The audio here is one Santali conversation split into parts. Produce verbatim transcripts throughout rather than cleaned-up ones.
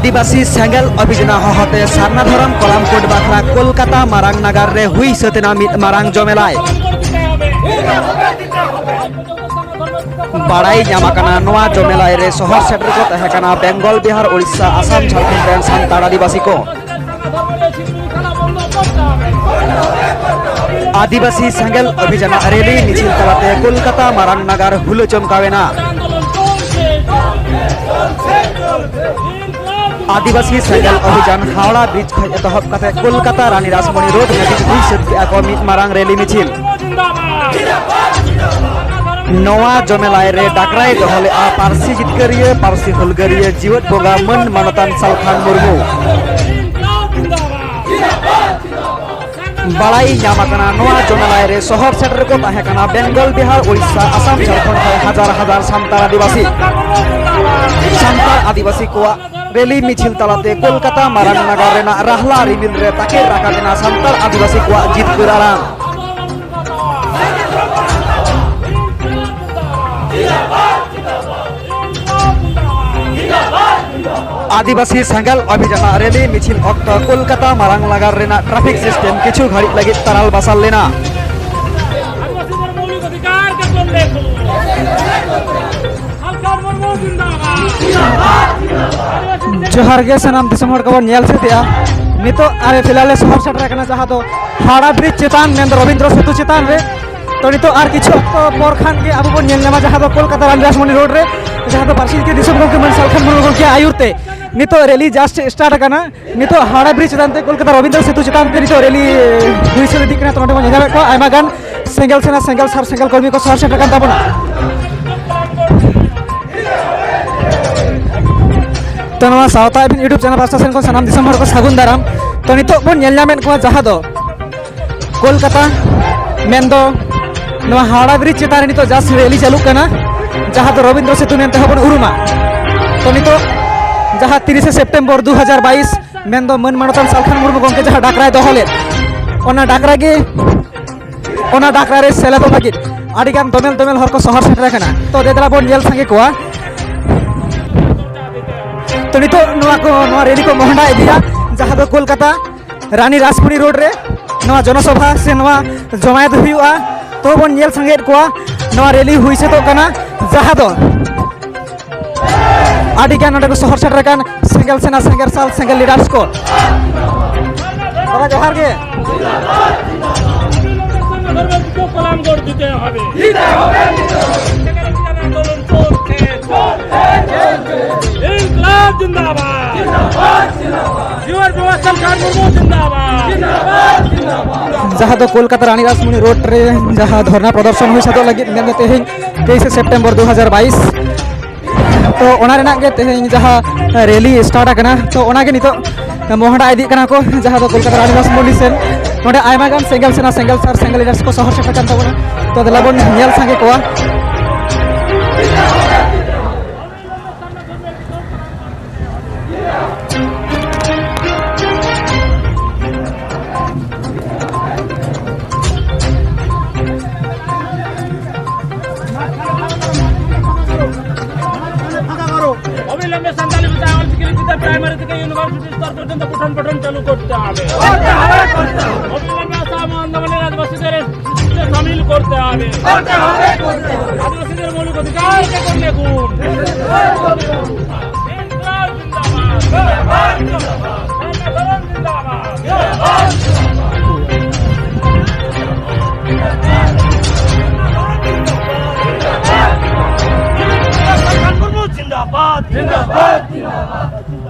ᱟᱹᱫᱤᱵᱟᱹᱥᱤ ᱥᱮᱸᱜᱮᱞ ᱚᱵᱷᱤᱡᱟᱱ ᱦᱚᱦᱚᱛᱮ ᱥᱟᱨᱱᱟ ᱫᱷᱚᱨᱚᱢ ᱠᱚᱞᱟᱢ ᱠᱳᱰ ᱵᱟᱠᱷᱨᱟ ᱠᱳᱞᱠᱟᱛᱟ ᱢᱟᱨᱟᱝ ᱱᱟᱜᱟᱨ ᱨᱮ ᱦᱩᱭ ᱥᱟᱹᱛ ᱮᱱᱟ ᱢᱤᱫ ᱢᱟᱨᱟᱝ ᱡᱚᱢᱮᱞᱟᱭ᱾ ᱵᱟᱲᱟᱭ ᱧᱟᱢ ᱟᱠᱟᱱᱟ, ᱱᱚᱣᱟ ᱡᱚᱢᱮᱞᱟᱭ ᱨᱮ ᱥᱚᱦᱚᱨ ᱥᱮᱴᱮᱨ ᱠᱚ ᱛᱟᱦᱮᱸ ᱠᱟᱱᱟ ᱵᱮᱝᱜᱚᱞ, ᱵᱤᱦᱟᱨ, ᱳᱲᱤᱥᱥᱟ, ᱟᱥᱟᱢ, ᱡᱷᱟᱲᱠᱷᱚᱸᱰ ᱨᱮᱱ ᱥᱟᱱᱛᱟᱲ ᱟᱹᱫᱤᱵᱟᱹᱥᱤ ᱠᱚ᱾ ᱟᱹᱫᱤᱵᱟᱹᱥᱤ ᱥᱮᱸᱜᱮᱞ ᱚᱵᱷᱤᱡᱟᱱ ᱨᱮᱞᱤ ᱢᱤᱪᱷᱤᱞ ᱛᱟᱞᱟᱛᱮ ᱠᱳᱞᱠᱟᱛᱟ ᱢᱟᱨᱟᱝ ᱱᱟᱜᱟᱨ ᱦᱩᱞᱟᱹ ᱪᱚᱢᱠᱟᱣ ᱮᱱᱟ᱾ ᱟᱹᱫᱤᱵᱟᱹᱥᱤ ᱥᱮᱸᱜᱮᱞ ᱚᱵᱷᱤᱡᱟᱱ ᱦᱟᱣᱲᱟ ᱵᱨᱤᱡᱽ ᱠᱷᱚᱱ ᱮᱛᱚᱦᱚᱵ ᱠᱟᱛᱮ ᱠᱳᱞᱠᱟᱛᱟ ᱨᱟᱱᱤ ᱨᱟᱥᱢᱚᱱᱤ ᱨᱳᱰ ᱦᱟᱹᱵᱤᱡ ᱦᱩᱭ ᱥᱟᱹᱛ ᱠᱮᱫᱼᱟ ᱠᱚ ᱢᱤᱫ ᱢᱟᱨᱟᱝ ᱨᱮᱞᱤ ᱢᱤᱪᱷᱤᱞ᱾ ᱱᱚᱣᱟ ᱡᱚᱢᱮᱞᱟᱭ ᱨᱮ ᱰᱟᱠᱨᱟᱭ ᱫᱚᱦᱚ ᱞᱮᱫᱼᱟ ᱯᱟᱹᱨᱥᱤ ᱡᱤᱛᱠᱟᱹᱨᱤᱭᱟᱹ, ᱯᱟᱹᱨᱥᱤ ᱦᱩᱞᱜᱟᱹᱨᱤᱭᱟᱹ, ᱡᱤᱣᱮᱫ ᱵᱚᱸᱜᱟ ᱢᱟᱹᱱ ᱢᱟᱱᱚᱛᱟᱱ ᱥᱟᱞᱠᱷᱟᱱ ᱢᱩᱨᱢᱩ᱾ ᱵᱟᱲᱟᱭ ᱧᱟᱢ ᱟᱠᱟᱱᱟ, ᱱᱚᱣᱟ ᱡᱚᱢᱮᱞᱟᱭ ᱨᱮ ᱥᱚᱦᱚᱨ ᱥᱮᱴᱮᱨ ᱠᱚ ᱛᱟᱦᱮᱸ ᱠᱟᱱᱟ ᱵᱮᱝᱜᱚᱞ, ᱵᱤᱦᱟᱨ, ᱳᱲᱤᱥᱥᱟ, ᱟᱥᱟᱢ, ᱡᱷᱟᱲᱠᱷᱚᱸᱰ ᱠᱷᱚᱱ ᱦᱟᱡᱟᱨ ᱦᱟᱡᱟᱨ ᱥᱟᱱᱛᱟᱲ ᱟᱹᱫᱤᱵᱟᱹᱥᱤ᱾ ᱥᱟᱱᱛᱟᱲ ᱟᱹᱫᱤᱵᱟᱹᱥᱤ ᱠᱚᱣᱟᱜ ᱨᱮᱞᱤ ᱢᱤᱪᱷᱤᱞ ᱛᱟᱞᱟᱛᱮ ᱠᱳᱞᱠᱟᱛᱟ ᱢᱟᱨᱟᱝ ᱱᱟᱜᱟᱨ ᱨᱮᱱᱟᱜ ᱨᱟᱦᱞᱟ ᱨᱤᱢᱤᱞ ᱨᱮ ᱛᱟᱠᱮᱨ ᱨᱟᱠᱟᱵ ᱮᱱᱟ ᱥᱟᱱᱛᱟᱲ ᱟᱹᱫᱤᱵᱟᱹᱥᱤ ᱠᱚᱣᱟᱜ ᱡᱤᱛᱠᱟᱹᱨ ᱟᱲᱟᱝ᱾ ᱟᱹᱫᱤᱵᱟᱹᱥᱤ ᱥᱮᱸᱜᱮᱞ ᱚᱵᱷᱤᱡᱟᱱ ᱨᱮᱞᱤ ᱢᱤᱪᱷᱤᱞ ᱚᱠᱛᱚ ᱠᱳᱞᱠᱟᱛᱟ ᱢᱟᱨᱟᱝ ᱱᱟᱜᱟᱨ ᱨᱮᱱᱟᱜ ᱴᱨᱟᱯᱷᱤᱠ ᱥᱤᱥᱴᱮᱢ ᱠᱤᱪᱷᱩ ᱜᱷᱟᱹᱲᱤᱡ ᱞᱟᱹᱜᱤᱫ ᱛᱟᱨᱟᱞ ᱵᱟᱥᱟᱞ ᱞᱮᱱᱟ᱾ ᱡᱚᱦᱟᱨ ᱜᱮ ᱥᱟᱱᱟᱢ ᱫᱤᱥᱚᱢ ᱦᱚᱲ ᱠᱚᱵᱚᱱ ᱧᱮᱞ ᱥᱟᱹᱛ ᱮᱜᱼᱟ᱾ ᱱᱤᱛᱚᱜ ᱟᱞᱮ ᱯᱷᱤᱞᱦᱟᱞ ᱞᱮ ᱥᱚᱦᱚᱨ ᱥᱮᱴᱮᱨ ᱟᱠᱟᱱᱟ, ᱡᱟᱦᱟᱸ ᱫᱚ ᱦᱟᱣᱲᱟ ᱵᱨᱤᱡᱽ ᱪᱮᱛᱟᱱ, ᱢᱮᱱᱫᱚ ᱨᱚᱵᱤᱱᱫᱨᱚ ᱥᱮᱛᱩ ᱪᱮᱛᱟᱱ ᱨᱮ᱾ ᱛᱚ, ᱱᱤᱛᱚᱜ ᱟᱨ ᱠᱤᱪᱷᱩ ᱚᱠᱛᱚ ᱯᱚᱨ ᱠᱷᱟᱱ ᱜᱮ ᱟᱵᱚ ᱵᱚᱱ ᱧᱮᱞ ᱧᱟᱢᱟ, ᱡᱟᱦᱟᱸ ᱫᱚ ᱠᱳᱞᱠᱟᱛᱟ ᱨᱟᱱᱤ ᱨᱟᱥᱢᱚᱱᱤ ᱨᱳᱰ ᱨᱮ, ᱡᱟᱦᱟᱸ ᱫᱚ ᱯᱟᱹᱨᱥᱤ ᱡᱤᱛᱠᱟᱹᱨᱤᱭᱟᱹ ᱫᱤᱥᱚᱢ ᱜᱚᱢᱠᱮ ᱢᱟᱹᱱ ᱥᱟᱞᱠᱷᱟᱱ ᱢᱩᱨᱢᱩ ᱜᱚᱢᱠᱮᱭᱟᱜ ᱟᱹᱭᱩᱨ ᱛᱮ ᱱᱤᱛᱚᱜ ᱨᱮᱞᱤ ᱡᱟᱥᱴ ᱥᱴᱟᱨᱴ ᱟᱠᱟᱱᱟ᱾ ᱱᱤᱛᱚᱜ ᱦᱟᱣᱲᱟ ᱵᱨᱤᱡᱽ ᱪᱮᱛᱟᱱ ᱛᱮ, ᱠᱳᱞᱠᱟᱛᱟ ᱨᱚᱵᱤᱱᱫᱨᱚ ᱥᱮᱛᱩ ᱪᱮᱛᱟᱱ ᱛᱮ ᱱᱤᱛᱚᱜ ᱨᱮᱞᱤ ᱦᱩᱭ ᱥᱟᱹᱛ ᱤᱫᱤᱜ ᱠᱟᱱᱟ᱾ ᱛᱚ, ᱱᱚᱰᱮ ᱵᱚᱱ ᱧᱮᱞ ᱧᱟᱢᱮᱫ ᱠᱚᱣᱟ ᱟᱭᱢᱟ ᱜᱟᱱ ᱥᱮᱸᱜᱮᱞ ᱥᱮᱱᱟ, ᱥᱮᱸᱜᱮᱞ ᱥᱟᱨ, ᱥᱮᱸᱜᱮᱞ ᱠᱚᱨᱢᱤ ᱠᱚ ᱥᱚᱦᱚᱨ ᱥᱮᱴᱮᱨ ᱟᱠᱟᱱ ᱛᱟᱵᱚᱱᱟ᱾ ᱛᱚ, ᱱᱚᱣᱟ ᱥᱟᱶᱛᱟ ᱮᱵᱷᱮᱱ YouTube ᱪᱮᱱᱮᱞ ᱯᱟᱦᱴᱟ ᱥᱮᱱ ᱠᱷᱚᱱ ᱥᱟᱱᱟᱢ ᱫᱤᱥᱚᱢ ᱦᱚᱲ ᱠᱚ ᱥᱟᱹᱜᱩᱱ ᱫᱟᱨᱟᱢ᱾ ᱛᱚ, ᱱᱤᱛᱚᱜ ᱵᱚᱱ ᱧᱮᱞ ᱧᱟᱢᱮᱫ ᱠᱚᱣᱟ, ᱡᱟᱦᱟᱸ ᱫᱚ ᱠᱳᱞᱠᱟᱛᱟ, ᱢᱮᱱᱫᱚ ᱱᱚᱣᱟ ᱦᱟᱣᱲᱟ ᱵᱨᱤᱡᱽ ᱪᱮᱛᱟᱱ ᱨᱮ ᱱᱤᱛᱚᱜ ᱡᱟᱥᱴ ᱨᱮᱞᱤ ᱪᱟᱹᱞᱩᱜ ᱠᱟᱱᱟ, ᱡᱟᱦᱟᱸ ᱫᱚ ᱨᱚᱵᱤᱱᱫᱨᱚ ᱥᱮᱛᱩ ᱢᱮᱱᱛᱮ ᱦᱚᱸ ᱵᱚᱱ ᱩᱨᱩᱢᱟ᱾ ᱛᱚ, ᱱᱤᱛᱚᱜ ᱡᱟᱦᱟᱸ ᱛᱤᱨᱤᱥᱮ ᱥᱮᱯᱴᱮᱢᱵᱚᱨ ᱫᱩ ᱦᱟᱡᱟᱨ ᱵᱟᱭᱤᱥ, ᱢᱮᱱᱫᱚ ᱢᱟᱹᱱ ᱢᱟᱱᱚᱛᱟᱱ ᱥᱟᱞᱠᱷᱟᱱ ᱢᱩᱨᱢᱩ ᱜᱚᱢᱠᱮ ᱡᱟᱦᱟᱸ ᱰᱟᱠᱨᱟᱭ ᱫᱚᱦᱚ ᱞᱮᱫ, ᱚᱱᱟ ᱰᱟᱠᱨᱟ ᱜᱮ, ᱚᱱᱟ ᱰᱟᱠᱨᱟ ᱨᱮ ᱥᱮᱞᱮᱫᱚᱜ ᱞᱟᱹᱜᱤᱫ ᱟᱹᱰᱤᱜᱟᱱ ᱫᱚᱢᱮᱞ ᱫᱚᱢᱮᱞ ᱦᱚᱲ ᱠᱚ ᱥᱚᱦᱚᱨ ᱥᱮᱴᱮᱨ ᱟᱠᱟᱱᱟ᱾ ᱛᱚ, ᱫᱮ ᱫᱮᱞᱟ ᱵᱚᱱ ᱧᱮᱞ ᱥᱟᱸᱜᱮ ᱠᱚᱣᱟ᱾ ᱛᱚ, ᱱᱤᱛᱚᱜ ᱱᱚᱣᱟ ᱠᱚ, ᱱᱚᱣᱟ ᱨᱮᱞᱤ ᱠᱚ ᱢᱚᱦᱰᱟ ᱤᱫᱤᱭᱟ, ᱡᱟᱦᱟᱸ ᱫᱚ ᱠᱳᱞᱠᱟᱛᱟ ᱨᱟᱱᱤ ᱨᱟᱥᱢᱚᱱᱤ ᱨᱳᱰ ᱨᱮ ᱱᱚᱣᱟ ᱡᱚᱱᱚᱥᱚᱵᱷᱟ ᱥᱮ ᱱᱚᱣᱟ ᱡᱚᱢᱟᱭᱮᱛ ᱦᱩᱭᱩᱜᱼᱟ᱾ ᱛᱚ ᱵᱚᱱ ᱧᱮᱞ ᱥᱟᱸᱜᱮᱭᱮᱫ ᱠᱚᱣᱟ, ᱱᱚᱣᱟ ᱨᱮᱞᱤ ᱦᱩᱭ ᱥᱟᱹᱛᱚᱜ ᱠᱟᱱᱟ, ᱡᱟᱦᱟᱸ ᱫᱚ ᱟᱹᱰᱤ ᱜᱟᱱ ᱱᱚᱰᱮ ᱠᱚ ᱥᱚᱦᱚᱨ ᱥᱮᱴᱮᱨ ᱟᱠᱟᱱ ᱥᱮᱸᱜᱮᱞ ᱥᱮᱱᱟ, ᱥᱮᱸᱜᱮᱞ ᱥᱟᱞ, ᱥᱮᱸᱜᱮᱞ ᱞᱤᱰᱟᱨᱥ ᱠᱚ᱾ ᱵᱟᱵᱟ, ᱡᱚᱦᱟᱨ ᱜᱮ᱾ কলাম গড় দিতে হবে। আন্দোলন চলছে। ইনকলাব জিন্দাবাদ। জিয়াউর রহমান সরকার মুর্মু জিন্দাবাদ। ᱡᱟᱦᱟᱸ ᱫᱚ ᱠᱳᱞᱠᱟᱛᱟ ᱨᱟᱱᱤ ᱨᱟᱥᱢᱚᱱᱤ ᱨᱳᱰ ᱨᱮ ᱡᱟᱦᱟᱸ ᱫᱷᱚᱨᱱᱟ ᱯᱨᱚᱫᱚᱨᱥᱚᱱ ᱦᱩᱭ ᱥᱟᱹᱛᱚᱜ ᱞᱟᱹᱜᱤᱫ ᱢᱮᱱᱫᱚ ᱛᱮᱦᱮᱧ ᱛᱮᱭᱤᱥᱮ ᱥᱮᱯᱴᱮᱢᱵᱚᱨ ᱫᱩ ᱦᱟᱡᱟᱨ ᱵᱟᱭᱤᱥ, ᱛᱚ ᱚᱱᱟ ᱨᱮᱱᱟᱜ ᱜᱮ ᱛᱮᱦᱮᱧ ᱡᱟᱦᱟᱸ ᱨᱮᱞᱤ ᱥᱴᱟᱨᱴ ᱟᱠᱟᱱᱟ, ᱛᱚ ᱚᱱᱟᱜᱮ ᱱᱤᱛᱚᱜ ᱢᱚᱦᱰᱟ ᱤᱫᱤᱜ ᱠᱟᱱᱟ ᱠᱚ, ᱡᱟᱦᱟᱸ ᱫᱚ ᱠᱳᱞᱠᱟᱛᱟ ᱨᱟᱱᱤ ᱨᱟᱥᱢᱚᱱᱤ ᱥᱮᱱ᱾ ᱱᱚᱰᱮ ᱟᱭᱢᱟ ᱜᱟᱱ ᱥᱮᱸᱜᱮᱞ ᱥᱮᱱᱟ, ᱥᱮᱸᱜᱮᱞ ᱥᱟᱨ, ᱥᱮᱸᱜᱮᱞ ᱞᱤᱰᱟᱨᱥ ᱠᱚ ᱥᱚᱦᱚᱨ ᱥᱮᱴᱮᱨ ᱠᱟᱱ ᱛᱟᱵᱚᱱᱟ᱾ ᱛᱚ ᱫᱮᱞᱟ ᱵᱚᱱ ᱧᱮᱞ ᱥᱟᱸᱜᱮ ᱠᱚᱣᱟ᱾ অবিলম্বে সান্তালি ভাষায় অল স্কুল থেকে প্রাইমারি থেকে ইউনিভার্সিটি স্তর পর্যন্ত পঠন পাঠন চালু করতে হবে। অবিলম্বে আসাম আন্দোলনের আদিবাসীদের সামিল করতে হবে। আদিবাসীদের মৌলিক অধিকার কে করলে গুম। ইনকলাব জিন্দাবাদ। জিন্দাবাদ। জিন্দাবাদ।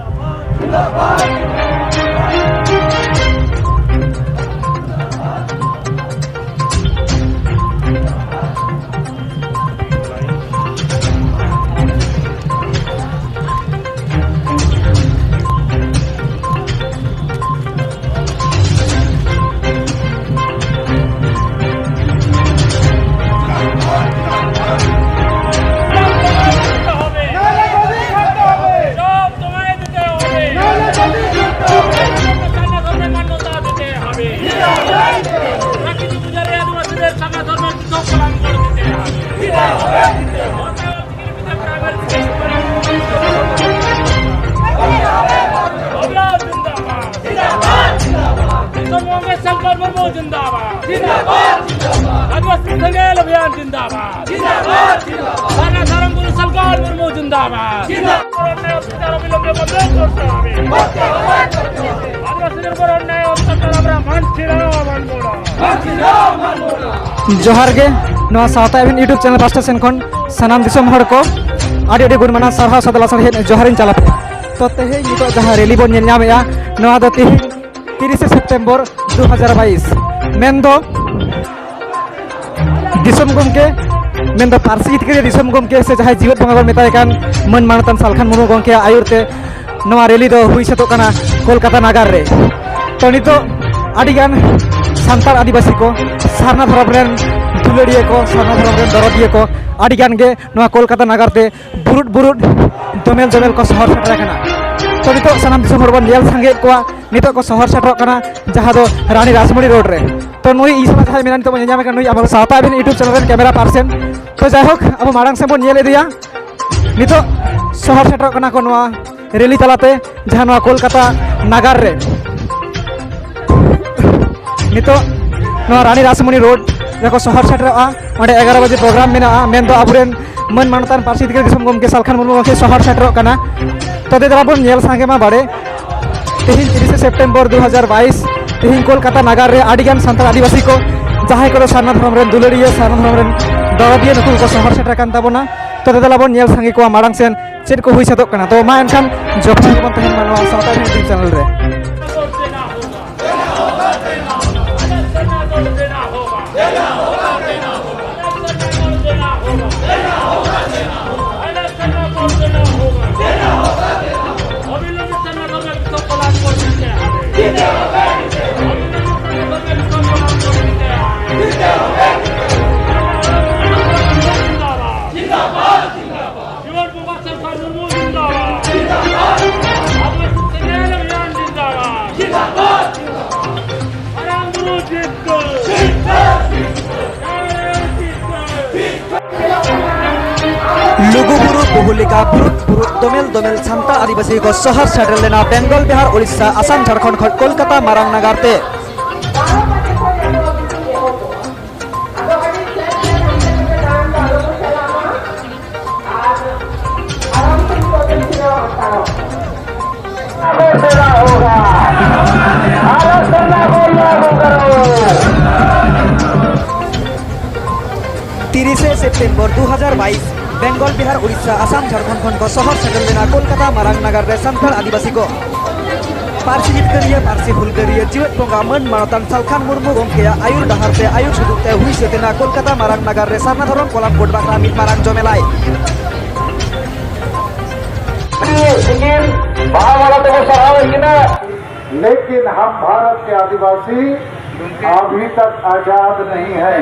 জিন্দাবাদ। জিন্দাবাদ। জিন্দাবাদ, জিন্দাবাদ। সারনা ধর্মগুরু সালকাল মুর্মু জিন্দাবাদ। জিন্দাবাদ। অন্যায় অত্যাচার অবিলম্বে বন্ধ করতে হবে। করতে হবে, করতে হবে। আদিবাসীদের উপর অন্যায় অত্যাচার আমরা মানছি না, মানব না। মানছি না, মানব না। ᱡᱚᱦᱟᱨ ᱜᱮ, ᱱᱚᱣᱟ ᱥᱟᱶᱛᱟ ᱮᱵᱷᱮᱱ YouTube ᱪᱮᱱᱮᱞ ᱯᱟᱥᱴᱟ ᱥᱮᱱ ᱠᱷᱚᱱ ᱥᱟᱱᱟᱢ ᱫᱤᱥᱚᱢ ᱦᱚᱲ ᱠᱚ ᱟᱹᱰᱤ ᱟᱹᱰᱤ ᱜᱩᱱ ᱢᱟᱱᱟᱣ ᱥᱟᱨᱦᱟᱣ ᱥᱟᱶᱛᱮ ᱞᱟᱥᱟᱲᱦᱮᱫ ᱡᱚᱦᱟᱨᱤᱧ ᱪᱟᱞ ᱟᱯᱮᱭᱟ᱾ ᱛᱚ, ᱛᱮᱦᱮᱧ ᱱᱤᱛᱚᱜ ᱡᱟᱦᱟᱸ ᱨᱮᱞᱤ ᱵᱚᱱ ᱧᱮᱞ ᱧᱟᱢᱮᱫᱼᱟ, ᱱᱚᱣᱟ ᱫᱚ ᱛᱮᱦᱮᱧ ᱛᱤᱨᱤᱥᱮ ᱥᱮᱯᱴᱮᱢᱵᱚᱨ ᱫᱩ ᱦᱟᱡᱟᱨ ᱵᱟᱭᱤᱥ, ᱢᱮᱱᱫᱚ ᱫᱤᱥᱚᱢ ᱜᱚᱢᱠᱮ, ᱢᱮᱱᱫᱚ ᱯᱟᱹᱨᱥᱤ ᱡᱤᱛᱠᱟᱹᱨᱤᱭᱟᱹ ᱫᱤᱥᱚᱢ ᱜᱚᱢᱠᱮ ᱥᱮ ᱡᱟᱦᱟᱸᱭ ᱡᱤᱣᱮᱫ ᱵᱚᱸᱜᱟ ᱵᱚᱱ ᱢᱮᱛᱟᱭ ᱠᱟᱱ ᱢᱟᱹᱱ ᱢᱟᱱᱚᱛᱟᱱ ᱥᱟᱞᱠᱷᱟᱱ ᱢᱩᱨᱢᱩ ᱜᱚᱢᱠᱮᱭᱟᱜ ᱟᱹᱭᱩᱨ ᱛᱮ ᱱᱚᱣᱟ ᱨᱮᱞᱤ ᱫᱚ ᱦᱩᱭ ᱥᱟᱹᱛᱚᱜ ᱠᱟᱱᱟ ᱠᱳᱞᱠᱟᱛᱟ ᱱᱟᱜᱟᱨ ᱨᱮ᱾ ᱛᱚ, ᱱᱤᱛᱚᱜ ᱟᱹᱰᱤᱜᱟᱱ ᱥᱟᱱᱛᱟᱲ ᱟᱹᱫᱤᱵᱟᱹᱥᱤ ᱠᱚ, ᱥᱟᱨᱱᱟ ᱫᱷᱚᱨᱚᱢ ᱨᱮᱱ ᱫᱩᱞᱟᱹᱲᱤᱭᱟᱹ ᱠᱚ, ᱥᱟᱨᱱᱟ ᱫᱷᱚᱨᱚᱢ ᱨᱮᱱ ᱫᱚᱨᱚᱫᱤᱭᱟᱹ ᱠᱚ ᱟᱹᱰᱤᱜᱟᱱ ᱜᱮ ᱱᱚᱣᱟ ᱠᱳᱞᱠᱟᱛᱟ ᱱᱟᱜᱟᱨ ᱛᱮ ᱵᱩᱨᱩᱫ ᱵᱩᱨᱩᱫ ᱫᱚᱢᱮᱞ ᱫᱚᱢᱮᱞ ᱠᱚ ᱥᱚᱦᱚᱨ ᱥᱮᱴᱮᱨ ᱟᱠᱟᱱᱟ᱾ ᱛᱚ, ᱱᱤᱛᱚᱜ ᱥᱟᱱᱟᱢ ᱫᱤᱥᱚᱢ ᱦᱚᱲ ᱵᱚᱱ ᱧᱮᱞ ᱥᱟᱸᱜᱮᱭᱮᱫ ᱠᱚᱣᱟ, ᱱᱤᱛᱚᱜ ᱠᱚ ᱥᱚᱦᱚᱨ ᱥᱮᱴᱮᱨᱚᱜ ᱠᱟᱱᱟ ᱡᱟᱦᱟᱸ ᱫᱚ ᱨᱟᱱᱤ ᱨᱟᱥᱢᱚᱬᱤ ᱨᱳᱰ ᱨᱮ᱾ ᱛᱚ, ᱱᱩᱭ ᱤᱧ ᱥᱟᱞᱟᱜ ᱡᱟᱦᱟᱸᱭ ᱢᱮᱱᱟᱭᱟ, ᱱᱤᱛᱚᱜ ᱵᱚᱱ ᱧᱮᱞ ᱧᱟᱢᱮ ᱠᱟᱱᱟ, ᱱᱩᱭ ᱟᱵᱚ ᱥᱟᱶᱛᱟ ᱮᱵᱷᱮᱱ YouTube ᱪᱮᱱᱮᱞ ᱨᱮᱱ ᱠᱮᱢᱮᱨᱟ ᱯᱟᱨᱥᱮᱱ᱾ ᱛᱚ, ᱡᱟᱭᱦᱳᱠ, ᱟᱵᱚ ᱢᱟᱲᱟᱝ ᱥᱮᱫ ᱵᱚᱱ ᱧᱮᱞ ᱤᱫᱤᱭᱟ᱾ ᱱᱤᱛᱚᱜ ᱥᱚᱦᱚᱨ ᱥᱮᱴᱮᱨᱚᱜ ᱠᱟᱱᱟ ᱠᱚ ᱱᱚᱣᱟ ᱨᱮᱞᱤ ᱛᱟᱞᱟᱛᱮ, ᱡᱟᱦᱟᱸ ᱱᱚᱣᱟ ᱠᱳᱞᱠᱟᱛᱟ ᱱᱟᱜᱟᱨ ᱨᱮ, ᱱᱤᱛᱚᱜ ᱱᱚᱣᱟ ᱨᱟᱱᱤ ᱨᱟᱥᱢᱚᱬᱤ ᱨᱳᱰ ᱨᱮᱠᱚ ᱥᱚᱦᱚᱨ ᱥᱮᱴᱮᱨᱚᱜᱼᱟ᱾ ᱚᱸᱰᱮ ᱮᱜᱟᱨᱚ ᱵᱟᱡᱮ ᱯᱨᱳᱜᱨᱟᱢ ᱢᱮᱱᱟᱜᱼᱟ, ᱢᱮᱱᱫᱚ ᱟᱵᱚᱨᱮᱱ ᱢᱟᱹᱱ ᱢᱟᱱᱚᱛᱟᱱ ᱯᱟᱹᱨᱥᱤ ᱡᱤᱛᱠᱟᱹᱨᱤᱭᱟᱹ ᱫᱤᱥᱚᱢ ᱜᱚᱢᱠᱮ ᱥᱟᱞᱠᱷᱟᱱ ᱢᱩᱨᱢᱩ ᱜᱚᱢᱠᱮ ᱥᱚᱦᱚᱨ ᱥᱮᱴᱮᱨᱚᱜ ᱠᱟᱱᱟ᱾ ᱛᱚ, ᱫᱮᱞᱟ ᱵᱚᱱ ᱧᱮᱞ ᱥᱟᱸᱜᱮ ᱢᱟ ᱵᱟᱲᱮ᱾ ᱛᱮᱦᱮᱧ ᱛᱤᱨᱤᱥᱮ ᱥᱮᱯᱴᱮᱢᱵᱚᱨ ᱫᱩ ᱦᱟᱡᱟᱨ ᱵᱟᱭᱤᱥ, ᱛᱮᱦᱮᱧ ᱠᱳᱞᱠᱟᱛᱟ ᱱᱟᱜᱟᱨ ᱨᱮ ᱟᱹᱰᱤᱜᱟᱱ ᱥᱟᱱᱛᱟᱲ ᱟᱹᱫᱤᱵᱟᱹᱥᱤ ᱠᱚ, ᱡᱟᱦᱟᱸᱭ ᱠᱚᱫᱚ ᱥᱟᱨᱱᱟ ᱫᱷᱚᱨᱚᱢ ᱨᱮᱱ ᱫᱩᱞᱟᱹᱲᱤᱭᱟᱹ, ᱥᱟᱨᱱᱟ ᱫᱷᱚᱨᱚᱢ ᱨᱮᱱ ᱫᱚᱨᱚᱫᱤᱭᱟᱹ, ᱱᱩᱠᱩ ᱠᱚ ᱥᱚᱦᱚᱨ ᱥᱮᱴᱮᱨ ᱟᱠᱟᱱ ᱛᱟᱵᱚᱱᱟ᱾ ᱛᱚ, ᱫᱮᱞᱟ ᱵᱚᱱ ᱧᱮᱞ ᱥᱟᱸᱜᱮ ᱠᱚᱣᱟ ᱢᱟᱲᱟᱝ ᱥᱮᱱ ᱪᱮᱫ ᱠᱚ ᱦᱩᱭ ᱥᱟᱹᱛᱚᱜ ᱠᱟᱱᱟ᱾ ᱛᱚ, ᱢᱟ ᱮᱱᱠᱷᱟᱱ ᱡᱚᱯᱲᱟᱣ ᱜᱮᱵᱚᱱ ᱛᱟᱦᱮᱱ ᱢᱟ ᱱᱚᱣᱟ ᱥᱟᱶᱛᱟ ᱮᱵᱷᱮᱱ YouTube ᱪᱮᱱᱮᱞ ᱨᱮ᱾ ᱡᱤᱭᱚᱱ ᱵᱚᱸᱜᱟ ᱥᱟᱞᱠᱷᱟᱱ ᱢᱩᱨᱢᱩ ᱡᱤᱱᱫᱟᱵᱟᱫ᱾ ᱡᱤᱱᱫᱟᱵᱟᱫ᱾ ᱟᱵᱚ ᱥᱮᱸᱜᱮᱞ ᱚᱵᱷᱤᱭᱟᱱ ᱡᱤᱱᱫᱟᱵᱟᱫ᱾ ᱡᱤᱱᱫᱟᱵᱟᱫ᱾ ᱢᱟᱨᱟᱝ ᱵᱩᱨᱩ ᱡᱤᱛᱠᱟᱹᱨ᱾ ᱡᱤᱛᱠᱟᱹᱨ᱾ ᱡᱟᱦᱮᱨ ᱟᱭᱳ ᱡᱤᱛᱠᱟᱹᱨ᱾ ᱞᱩᱜᱩᱵᱩᱨᱩ ᱵᱩᱦᱩᱞᱤᱠᱟ ᱵᱩᱨᱩᱫ ᱵᱩᱨᱩᱫ ᱫᱚᱢᱮᱞ ᱫᱚᱢᱮᱞ ᱥᱟᱱᱛᱟᱲ ᱟᱹᱫᱤᱵᱟᱹᱥᱤ ᱠᱚ ᱥᱚᱦᱚᱨ ᱥᱮᱴᱮᱨ ᱞᱮᱱᱟ ᱵᱮᱝᱜᱚᱞ, ᱵᱤᱦᱟᱨ, ᱳᱲᱤᱥᱥᱟ, ᱟᱥᱟᱢ, ᱡᱷᱟᱲᱠᱷᱚᱸᱰ ᱠᱷᱚᱱ ᱠᱳᱞᱠᱟᱛᱟ ᱢᱟᱨᱟᱝ ᱱᱟᱜᱟᱨ ᱛᱮ᱾ तेरा होगा। आरक्षण लागू, लागू करो। ᱛᱤᱨᱤᱥᱮ ᱥᱮᱯᱴᱮᱢᱵᱚᱨ ᱫᱩ ᱦᱟᱡᱟᱨ ᱵᱟᱭᱤᱥ, ᱵᱮᱝᱜᱚᱞ, ᱵᱤᱦᱟᱨ, ᱩᱲᱤᱥᱥᱟ, ᱟᱥᱟᱢ, ᱡᱷᱟᱲᱠᱷᱚᱸᱰ ᱠᱷᱚᱱ ᱠᱚ ᱥᱚᱦᱚᱨ ᱥᱮᱴᱮᱨ ᱞᱮᱱᱟ ᱠᱳᱞᱠᱟᱛᱟ ᱢᱟᱨᱟᱝ ᱱᱟᱜᱟᱨ ᱨᱮ ᱥᱟᱱᱛᱟᱲ ᱟᱹᱫᱤᱵᱟᱹᱥᱤ ᱠᱚ᱾ ᱯᱟᱹᱨᱥᱤ ᱡᱤᱛᱠᱟᱹᱨᱤᱭᱟᱹ, ᱯᱟᱹᱨᱥᱤ ᱦᱩᱞᱜᱟᱹᱨᱤᱭᱟᱹ, ᱡᱤᱣᱮᱫ ᱵᱚᱸᱜᱟ ᱢᱟᱹᱱ ᱢᱟᱱᱚᱛᱟᱱ ᱥᱟᱞᱠᱷᱟᱱ ᱢᱩᱨᱢᱩ ᱜᱚᱢᱠᱮᱭᱟᱜ ᱟᱹᱭᱩᱨ ᱰᱟᱦᱟᱨ ᱛᱮ, ᱟᱹᱭᱩᱨ ᱥᱩᱛᱩᱜ ᱛᱮ ᱦᱩᱭ ᱥᱟᱹᱛ ᱮᱱᱟ ᱠᱳᱞᱠᱟᱛᱟ ᱢᱟᱨᱟᱝ ᱱᱟᱜᱟᱨ ᱨᱮ ᱥᱟᱨᱱᱟ ᱫᱷᱚᱨᱚᱢ ᱠᱚᱞᱟᱯ ᱜᱚᱴ ᱵᱟᱠᱷᱨᱟ ᱢᱤᱫ ᱢᱟᱨᱟᱝ ᱡᱚᱢᱮᱞᱟᱭ᱾ ᱥᱤᱸᱜᱤᱨ ᱵᱟᱦᱟ ᱢᱟᱞᱟ ᱛᱮᱵᱚ ᱥᱟᱨᱦᱟᱣᱮᱫ ᱠᱤᱱᱟ᱾ लेकिन हम भारत के आदिवासी अभी तक आजाद नहीं है।